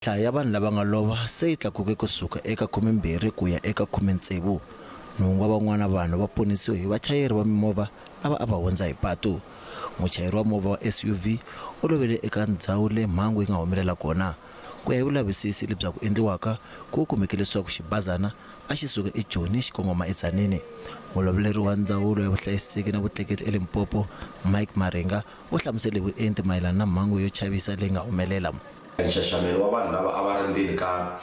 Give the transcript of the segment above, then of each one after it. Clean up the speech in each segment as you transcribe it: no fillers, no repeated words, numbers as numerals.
Nhlayo ya vanhu lava nga lova se yi tlakuke kusuka eka 12 ku ya eka 16. Nhungu wa van'wana vanhu va ponisiwe hi vachayeri va mimovha lava a va hundza hi patu. Muchayeri wa movha wa SUV u lovele eka ndzhawu leyi mhangu yi nga humelela kona. Ku ya hi vulavisisi lebya ku endliwaka, ku kumeke leswaku xibazana a xi suka eJoni xi kongoma eTzaneen. Mulavuleri wa Ndzawulo ya Vuhlayiseki na Vutleketli eLimpopo, Mike Maringa, u hlamusele hi vuenti mayelana na mhangu yo chavisa leyi nga humelela. Nxaxamelo wa vanhu lava a va ri ndzeni ka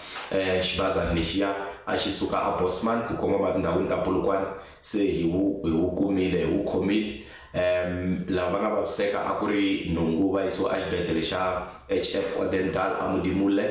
xibazana lexiya a xi suka eBosman ku kongoma etindhawini ta Polokwane se hi wu hi wu kumile hi wu khomile. Lava va nga vaviseka a ku ri nhungu va yisiwa exibedhlele xa HF Odendaal eModimolle,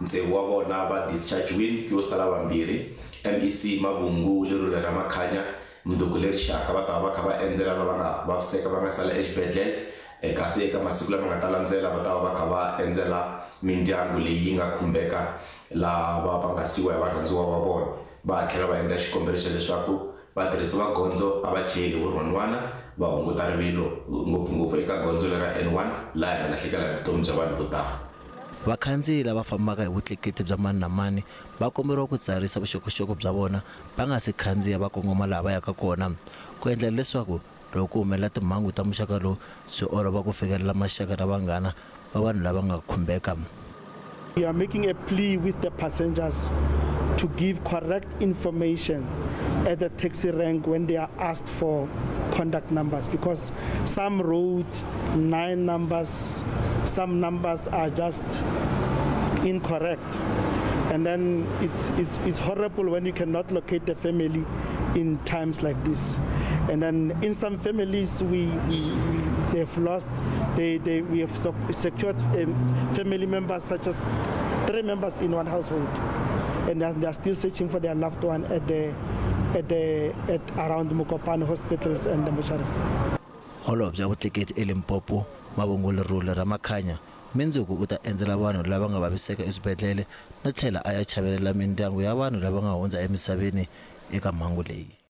tsevu wa vona va discharge-wile ku yo sala vambirhi. MEC Mavhungu Lerule Ramakhanya mundzuku leri xaka va ta va va kha va endzela lava nga vaviseka va nga sala exibedhlele, kasi eka masiku lama nga ta landzela va ta va va kha va endzela mindyangu leyi yi nga khumbeka lava va nga siyiwa hi varhandziwa va vona. Va tlhela va endla xikombelo xa leswaku vatirhisi va gondzo a va chayeli hi vurhonwana, va hunguta rivilo ngopfungopfu eka gondzo lera N1 laha hi nga lahlekela hi vutomi bya vanhu vo tala. Vakhandziyi lava fambaka hi vutleketli bya mani na mani va komberiwa ku tsarisa vuxokoxoko bya vona va nga se khandziya va kongoma laha va yaka kona, ku endlela leswaku loko ku humelela timhangu ta muxaka lowu swi olova ku fikelela maxaka na vanghana va vanhu lava nga khumbeka. We are making a plea with the passengers to give correct information at the taxi rank when they are asked for contact numbers, because some wrote 9 numbers, some numbers are just incorrect. And then it's horrible when you cannot locate the family in times like this. And then in some families they've lost, they we have secured family members such as 3 members in one household, and they are still searching for their loved one at around Mokopane hospitals and the mortuaries. Holobye wa vutleketli eLimpopo, Mavhungu Lerule Ramakhanya, mundzuku u ta endzela vanhu lava nga vaviseka eswibedhlele no tlhela a ya chavelela mindyangu ya vanhu lava nga hundza emisaveni eka mhangu leyi.